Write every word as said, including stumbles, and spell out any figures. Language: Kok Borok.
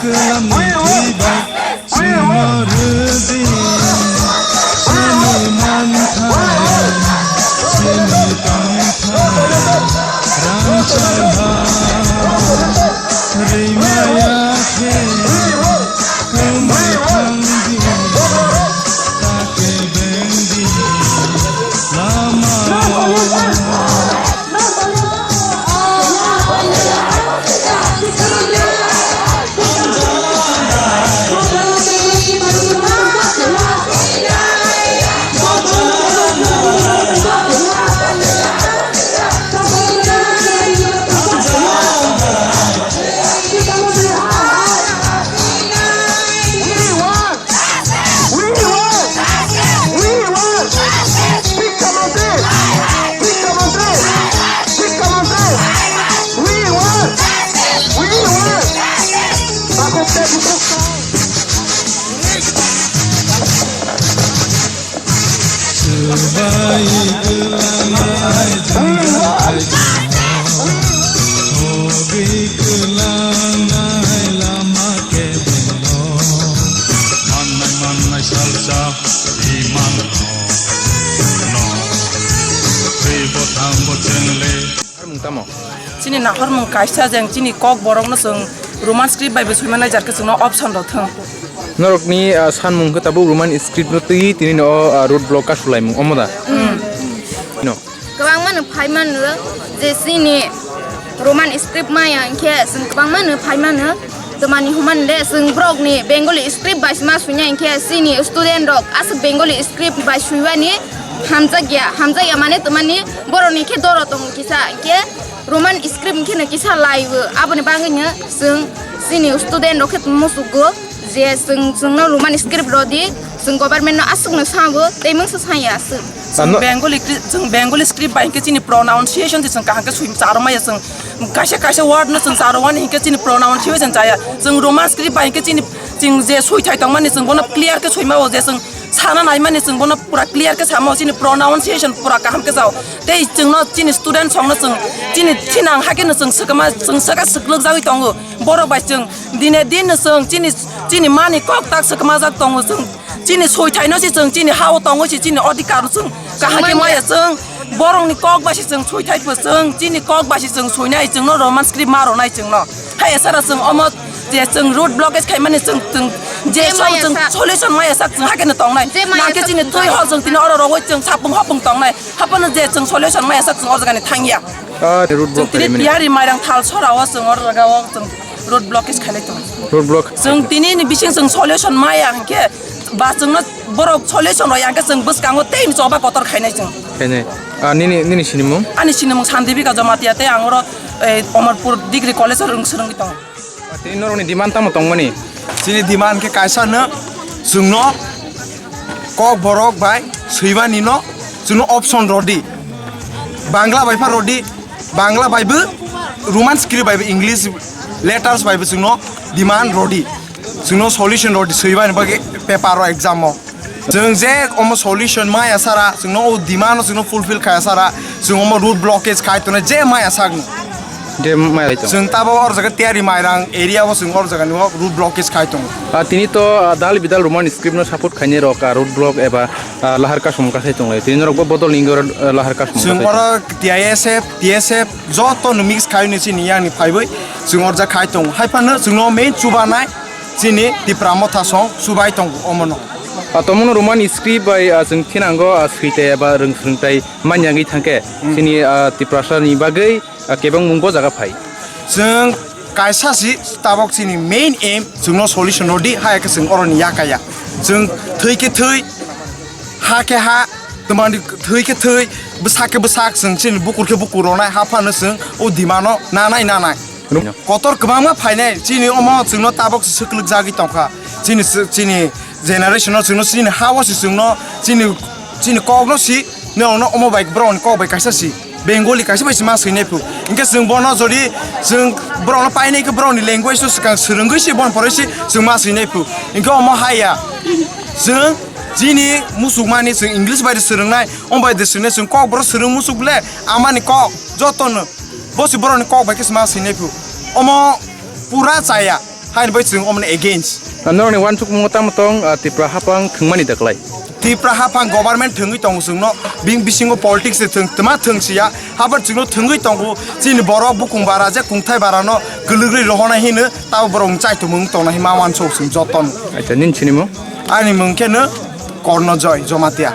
Kwlangni thwi bai chwngno rw di, chini manthai, chini tongthai, rangchak ha, rwmaya khe, wngwi thang di, ta khe beng di, lama o. We want, we want, Sikha Mantri, Sikha Mantri, Sikha Mantri. We want, we want. Bakok te bukuk. Swbai kwlangnai jwngjal khaijano, hobi kwlangnai lama kebengno, mannai mannai salsa imano, no, twi bothang bo chengle. Nahormung tamo? Chini nahormung kaisa jeng chini kok borokno chwng Roman script bai bo swima nai jar khe chwngno option rw thwng. Norokni, ah, sanmung khe tabuk Roman script no twi tini no, ah, road block ka sulaimung omo da? No. Kwbangma no phai mano je chini Roman script maya hinkhe chwng kwbangma no phai mano. Twmani hwnmani le chwng borokni Bengali script bai ma swinai hinkhe chini student rok aswk Bengali script bai swiwani hamjakya, hamjakya mane twmani borokni khe doro tongo kisa hinkhe Roman script hinkhe no kisa laiwi aboni bagwino chwng chini student rok khe muchukgo je chwng chwngno Roman script rwdi, chwng government no aswkno sabo tei mungsa saya aswk. Ano- Chwng Bengali kri-, chwng Bengali script bai hinkhe chini pronunciation se chwng kaham khe swi charwmaya chwng. Kaisa kaisa word no chwng charwmani hinkhe chini pronunciation chaya. Chwng Roman script bai hinkhe chini chwng je swithai tongmani chwng bono clear khe swimao je chwng sana naimani chwng bono pura clear khe samo chini pronunciation pura kaham khe jao. Tei chwngno chini student songno chwng chini thinang hakhe no chwng swkama chwng swka swklwk jagwi tongo. Borok bai chwng dine din no chwng chini chini mani kok tak swkama jak tongo chwng. Chini soithaino se chwng, chini hao tongo se, chini odhikar chwng kaham khe maya chwng, borokni kok bai se chwng soithai pho chwng, chini kok bai se chwng soinai chwngno Roman script ma rwnai chwngno. Hai esara chwng omo je chwng road blockage khaimani chwng, chwng je je song maya chwng sak. Solution maya sak chwng hakhe no tongnai. Je maya nangkhe sak chini chwng twi tongnai. Hol chwng tini oro rogoi chwng sapung hopung tongnai. Haphano je chwng solution maya sak chwng o jagani thangya. Ah, road block chwng tini khaimani. Tiyari mairang thal sora o chwng oro jaga o chwng road blockage khailai tongo. Road block chwng khailai. Tini ni bising chwng solution maya hinkhe ba chwngno borok solution rw yang khe chwng bwskango tei ni choba kotor khainai chwng. Khainai. Ah, nini, nini sinimung? Ani sinimung Sandipika Jamatia tei ang oro, eh, Omorpur Degree College o rwng swrwngwi tongo. Ah, tini norokni demand tamo tongmani? Chini demand khe kaisa no chwngno kok borok bai swimani no chwngno option rwdi. Bangla bai pha rwdi, Bangla bai bo, Roman script bai bo, English letters bai bo chwngno demand rwdi. Chwngno solution rwdi, swimani bagwi paper o exam o. Chwng je omo solution maya sara, chwngno o demand no chwngno fulfill khaya sara, chwng omo road blockage khai tongnai je maya sakno. Je maya tongo. Chwng tabo or jaga Tiyari Mairang area o chwng or jaga ni o road blockage khai tongo. Ah, tini to, ah, dal bidal Roman script no support khainai rok, ah, road block eba, ah, lahar kasum kasai tonglai. Tini norok bo bodol ni, ah, lahar kasum chwng kasai oro tongo. T I S F, T S F joto no mix khai ni chini yang ni phaibai chwng or jaga khai tongo. Hai phano chwngno main chubanai chini Tipra Motha song chubai tongo omono. Ah, tomono Roman script bai, ah, chwng thinango, ah, switei eba rwng swrwngtai manyangwi thangkhe. Hmm. Chini, ah, Tiprasa ni bagwi, ah, kebengmung bo jaga phai. Chwng kaisa si tabok chini main aim chwngno solution rwdi, haya khe chwng oroni yakaya. Chwng thwi khe thwi, ha khe ha, twmani thwi khe thwi, bwsak khe bwsak, chwng chini bukur khe bukur rwnai, ha phano chwng o demand no nanai nanai. Rum- Kotor kwbangma phainai, chini omo chwngno tabok se swklwk jagwi tongkha. Chini, chini generation no chwngno chini ha o se chwngno chini, chini kok no si, norokno omo bai borok ni kok bai kaisa si. Bengali kaisa bai se ma swinai phu. Hinkhe chwng bono jodi chwng borokno painai khe borokni language o swkang swrwngwi se bon poroi se chwng ma swinai phu. Hinkhe omo haya. Chwng chini musukmani chwng English bai de swrwngnai, omo bai de swrwngnai chwng kok borok swrwng musuk le amani kok jotono bo se borokni kok bai khe se ma swinai phu. Omo pura chaya. Haini bai chwng omoni against. Norokni uansukmungo tamo tong, ah, Tipra haphang thwngmani da kwlai? Tipra haphang government thwngwi tongo chwngno, bini bisingo politics se thwng, twma thwng siya, haphar chwngno thwngwi tongo, chini borok bukung bara je kungthai barano kwlwgwi rohornai hino, tabo borok chaitomung tongnai hima uansuk chwng jotono. Acha, nini sinimung? Ani mung khe no Kornojoy Jomatia.